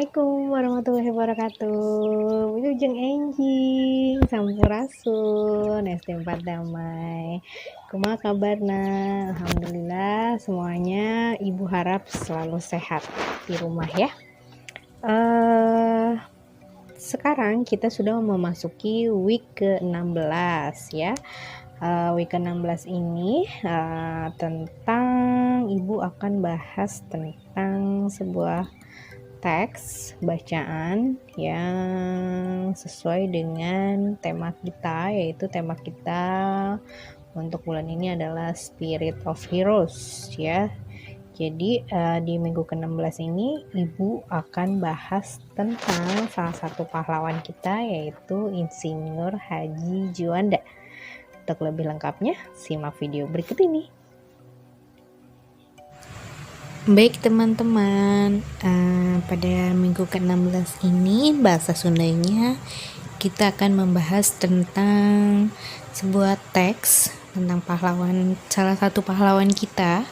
Assalamualaikum warahmatullahi wabarakatuh. Wilujeng enjing, sampurasun, SD 4 Damai. Kumaha kabarna? Alhamdulillah semuanya, Ibu harap selalu sehat di rumah ya. Sekarang kita sudah memasuki week ke-16 ya. Week ke-16 ini tentang Ibu akan bahas tentang sebuah teks bacaan yang sesuai dengan tema kita, yaitu tema kita untuk bulan ini adalah Spirit of Heroes ya. Jadi di minggu ke-16 ini Ibu akan bahas tentang salah satu pahlawan kita, yaitu Insinyur Haji Juanda. Untuk lebih lengkapnya, simak video berikut ini. Baik teman-teman, pada minggu ke-16 ini bahasa Sundanya kita akan membahas tentang sebuah teks tentang pahlawan, salah satu pahlawan kita,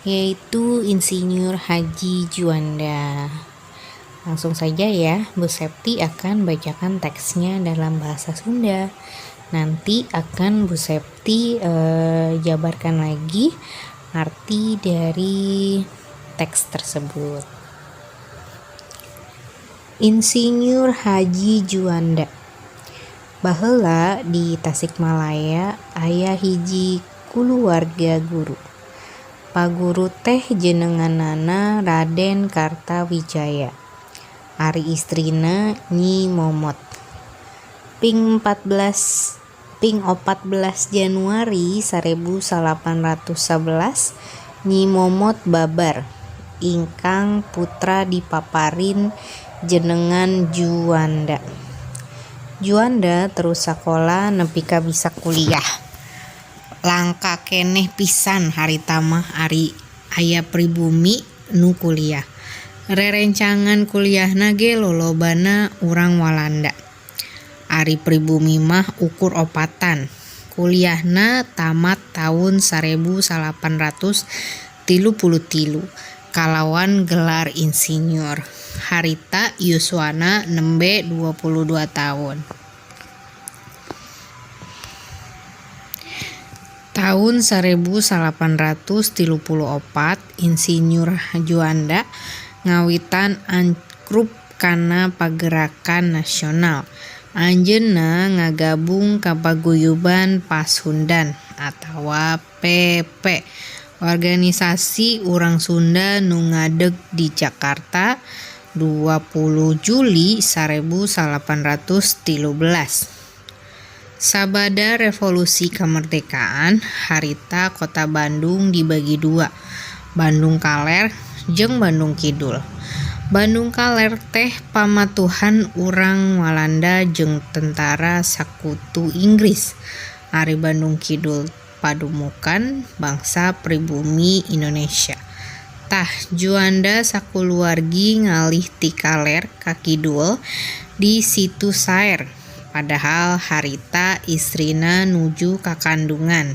yaitu Insinyur Haji Juanda. Langsung saja ya, Bu Septi akan bacakan teksnya dalam bahasa Sunda. Nanti akan Bu Septi jabarkan lagi arti dari teks tersebut. Insinyur Haji Juanda. Baheula di Tasikmalaya aya hiji kulawarga guru. Paguru teh jenenganana Raden Kartawijaya. Ari istrina Nyi Momot. Ping 14 ping 14 Januari 1811 Nyi Momot babar, ingkang putra dipaparin jenengan Juanda. Juanda terus sakola nepi ka bisa kuliah. Langka keneh pisan harita mah ari aya pribumi nu kuliah. Rerencangan kuliahna ge lolobana urang Walanda. Ari pribumi mah ukur opatan. Kuliahna tamat taun 1833 kalawan gelar insinyur. Harita yuswana nembe 22 taun. Taun 1834 Insinyur Juanda ngawitan akrub kana pagerakan nasional. Anjeunna ngagabung ka Paguyuban Pasundan atawa PP, organisasi urang Sunda nu ngadeg di Jakarta 20 Juli 1813. Sabada revolusi kemerdekaan harita kota Bandung dibagi dua, Bandung Kaler jeung Bandung Kidul. Bandung Kaler teh pamatuhan urang Walanda jeung tentara Sakutu Inggris. Ari Bandung Kidul padumukan bangsa pribumi Indonesia. Tah, Juanda sakuluargi ngalih ti kaler ka kidul di Situ Saer, padahal harita istrina nuju kakandungan.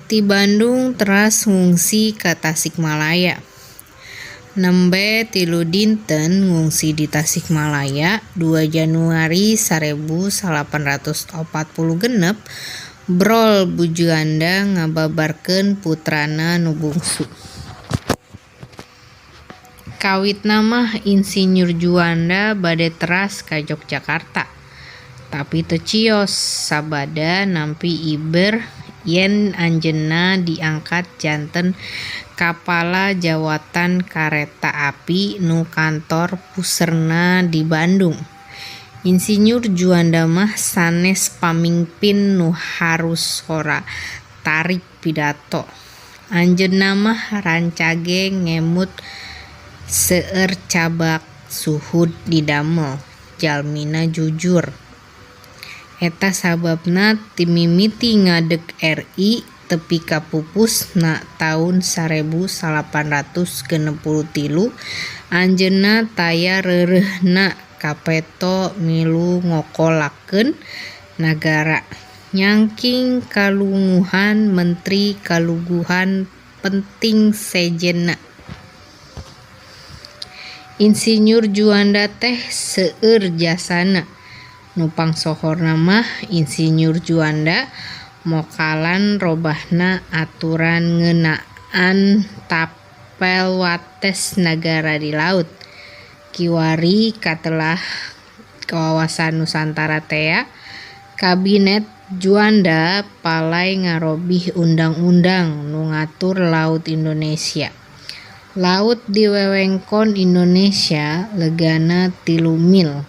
Ti Bandung teras ngungsi ka Tasikmalaya. Nembe 3 dinten ngungsi di Tasikmalaya, 2 Januari 1846 brol Bu Juanda ngababarkeun putrana nu bungsu. Kawitna mah Insinyur Juanda bade teras ka Yogyakarta. Tapi teu cios sabada nampi iber yen anjeunna diangkat janten Kapala Jawatan Kareta Api nu kantor puserna di Bandung. Insinyur Juanda mah sanes pamingpin nu harus sora tarik pidato. Anjeunna mah rancage ngemut, seueur cabak suhud didamel, jalmina jujur. Eta sababna ti mimiti ngadeg RI tepi ka pupusna taun 1863 anjeunna taya reureuhna kapeto milu ngokolakeun nagara. Nyangking kalunguhan menteri kaluguhan penting sejenna. Insinyur Juanda teh seueur jasana. Nu pangsohorna mah Insinyur Juanda mokalan robahna aturan ngeunaan tapel wates nagara di laut. Kiwari katelah Wawasan Nusantara tea, Kabinet Juanda palay ngarobih undang-undang nu ngatur laut Indonesia. Laut di wewengkon Indonesia legana 3 mil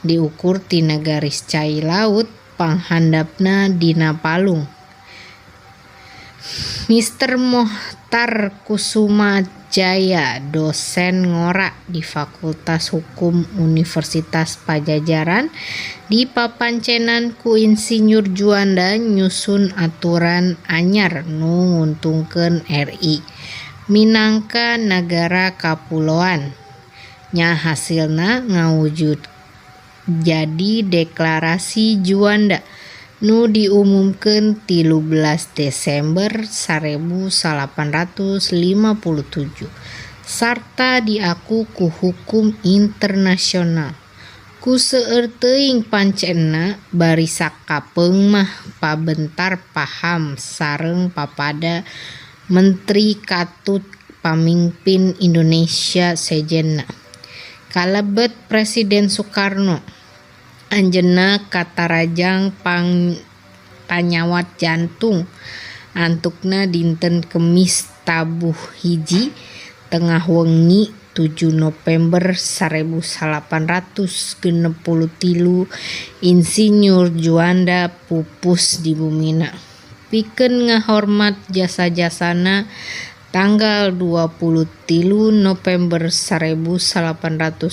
diukur tina garis cai laut panghandapna dina palung. Mr. Mochtar Kusumaatmadja, dosen ngora di Fakultas Hukum Universitas Padjadjaran, dipapancenan ku Insinyur Juanda nyusun aturan anyar nu nguntungkeun RI minangka nagara kapuloan. Nya hasilna ngawujud jadi Deklarasi Juanda nu diumumkeun 13 Desember 1857 sarta diaku ku hukum internasional. Ku seueur teuing pancenna bari sakapeung mah pabentar paham sareng papada menteri katut pamingpin Indonesia sejenna. Kalebet Presiden Soekarno. Anjeunna katarajang panyawat jantung antukna dinten Kemis tabuh 1 tengah wengi 7 Nopember 1963 Insinyur Juanda pupus di bumina. Pikeun ngahormat jasa-jasana, tanggal 23 Nopember 1863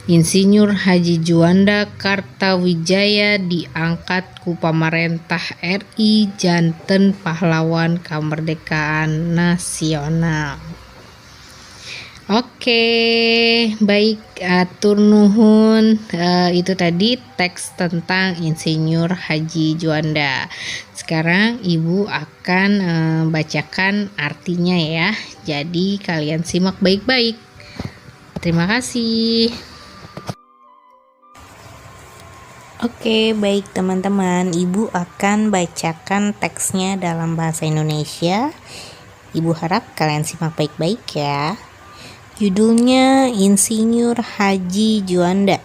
Insinyur Haji Juanda Kartawijaya diangkat ku Pamarentah RI janten Pahlawan Kamerdekaan Nasional. Oke, baik, atur nuhun. Itu tadi teks tentang Insinyur Haji Juanda. Sekarang Ibu akan bacakan artinya ya. Jadi kalian simak baik-baik. Terima kasih. Oke, baik teman-teman, Ibu akan bacakan teksnya dalam bahasa Indonesia. Ibu harap kalian simak baik-baik ya. Judulnya Insinyur Haji Juanda.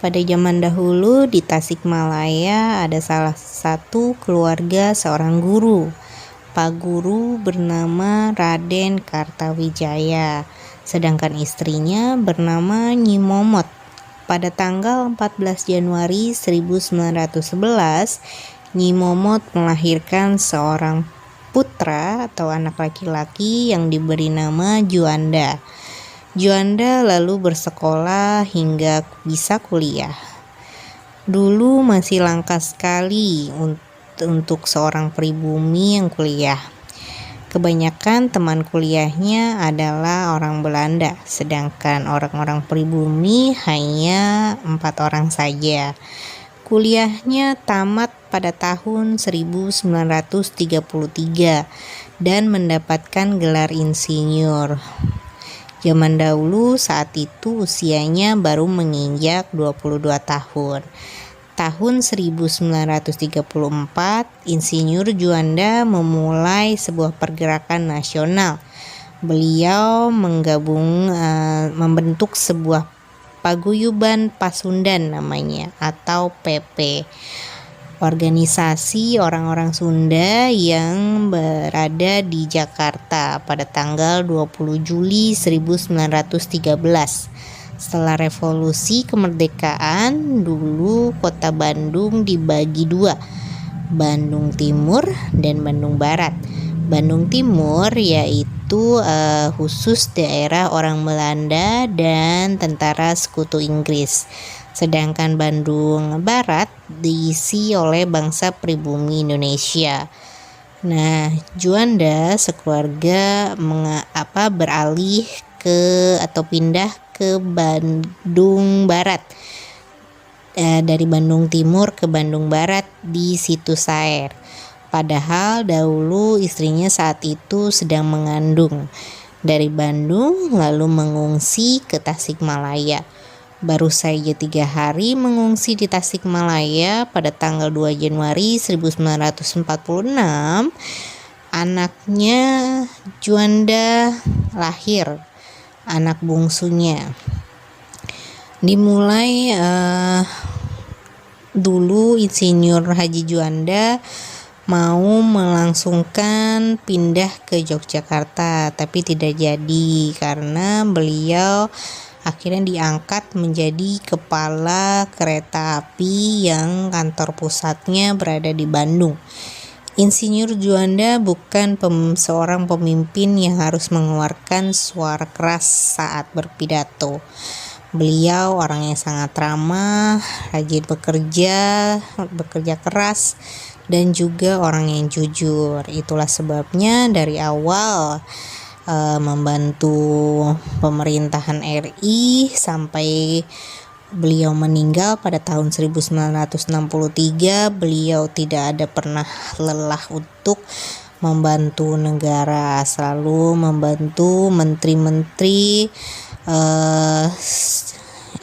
Pada zaman dahulu di Tasikmalaya ada salah satu keluarga seorang guru. Pak guru bernama Raden Kartawijaya, sedangkan istrinya bernama Nyi Momot. Pada tanggal 14 Januari 1911, Nyi Momot melahirkan seorang putra atau anak laki-laki yang diberi nama Juanda. Juanda lalu bersekolah hingga bisa kuliah. Dulu masih langka sekali untuk seorang pribumi yang kuliah. Kebanyakan teman kuliahnya adalah orang Belanda, sedangkan orang-orang pribumi hanya 4 orang saja. Kuliahnya tamat pada tahun 1933 dan mendapatkan gelar insinyur. Zaman dahulu saat itu usianya baru menginjak 22 tahun. Tahun 1934, Insinyur Juanda memulai sebuah pergerakan nasional. Beliau membentuk sebuah Paguyuban Pasundan namanya, atau PP. Organisasi orang-orang Sunda yang berada di Jakarta pada tanggal 20 Juli 1913. Setelah revolusi kemerdekaan, dulu kota Bandung dibagi dua, Bandung Timur dan Bandung Barat. Bandung Timur yaitu khusus daerah orang Belanda dan tentara sekutu Inggris. Sedangkan Bandung Barat diisi oleh bangsa pribumi Indonesia. Nah, Juanda sekeluarga beralih ke atau pindah ke Bandung Barat. Dari Bandung Timur ke Bandung Barat di Situ Saer. Padahal dahulu istrinya saat itu sedang mengandung. Dari Bandung lalu mengungsi ke Tasikmalaya. Baru saja 3 hari mengungsi di Tasikmalaya pada tanggal 2 Januari 1946, anaknya Juanda lahir, anak bungsunya. Dimulai dulu Insinyur Haji Juanda mau melangsungkan pindah ke Yogyakarta, tapi tidak jadi karena beliau akhirnya diangkat menjadi kepala kereta api yang kantor pusatnya berada di Bandung. Insinyur Juanda bukan seorang pemimpin yang harus mengeluarkan suara keras saat berpidato. Beliau orang yang sangat ramah, rajin bekerja, bekerja keras, dan juga orang yang jujur. Itulah sebabnya dari awal membantu pemerintahan RI sampai beliau meninggal pada tahun 1963, beliau tidak ada pernah lelah untuk membantu negara, selalu membantu menteri-menteri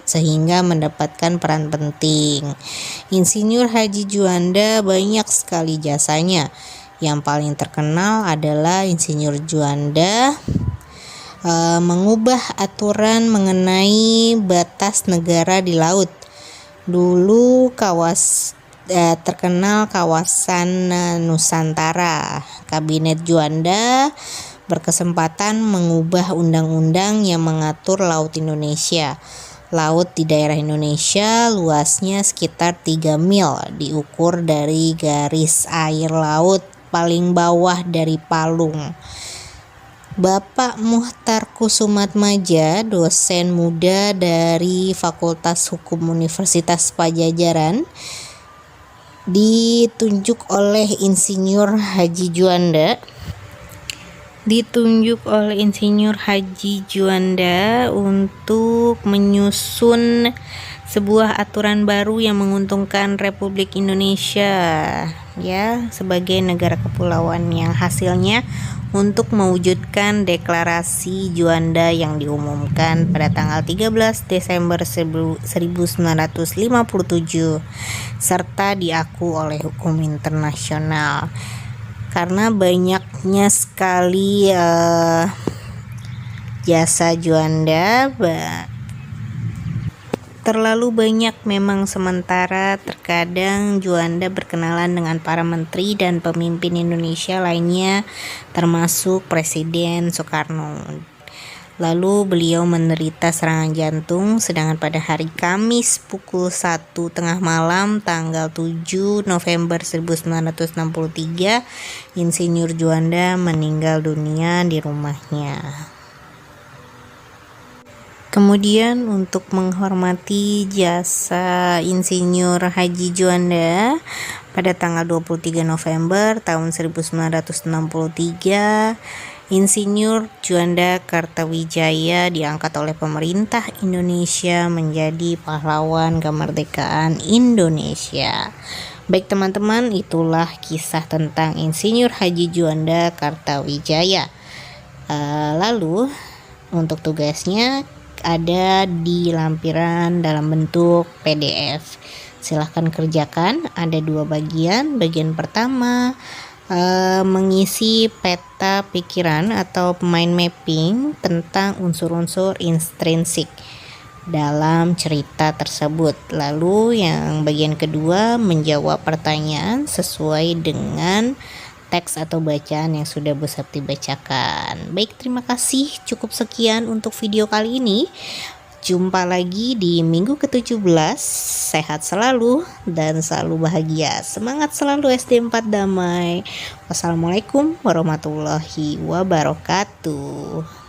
sehingga mendapatkan peran penting. Insinyur Haji Juanda banyak sekali jasanya. Yang paling terkenal adalah Insinyur Juanda mengubah aturan mengenai batas negara di laut. Dulu terkenal kawasan Nusantara. Kabinet Juanda berkesempatan mengubah undang-undang yang mengatur laut Indonesia. Laut di daerah Indonesia luasnya sekitar 3 mil, diukur dari garis air laut paling bawah dari Palung. Bapak Muhtar Kusumatmaja, dosen muda dari Fakultas Hukum Universitas Padjadjaran, ditunjuk oleh Insinyur Haji Juanda untuk menyusun sebuah aturan baru yang menguntungkan Republik Indonesia, ya, sebagai negara kepulauan yang hasilnya untuk mewujudkan deklarasi Juanda yang diumumkan pada tanggal 13 Desember 1957 serta diaku oleh hukum internasional. Karena banyaknya sekali jasa Juanda, terlalu banyak memang. Sementara terkadang Juanda berkenalan dengan para menteri dan pemimpin Indonesia lainnya, termasuk Presiden Soekarno. Lalu beliau menderita serangan jantung, sedangkan pada hari Kamis pukul 1 tengah malam tanggal 7 November 1963, Insinyur Juanda meninggal dunia di rumahnya. Kemudian untuk menghormati jasa Insinyur Haji Juanda, pada tanggal 23 November tahun 1963, Insinyur Juanda Kartawijaya diangkat oleh pemerintah Indonesia menjadi pahlawan kemerdekaan Indonesia. Baik teman-teman, itulah kisah tentang Insinyur Haji Juanda Kartawijaya. Lalu untuk tugasnya ada di lampiran dalam bentuk PDF. Silahkan kerjakan, ada 2 bagian. Bagian pertama mengisi peta pikiran atau mind mapping tentang unsur-unsur intrinsik dalam cerita tersebut. Lalu yang bagian kedua menjawab pertanyaan sesuai dengan teks atau bacaan yang sudah Bu Septi bacakan. Baik, terima kasih. Cukup sekian untuk video kali ini. Jumpa lagi di minggu ke-17. Sehat selalu dan selalu bahagia. Semangat selalu SD 4 Damai. Wassalamualaikum warahmatullahi wabarakatuh.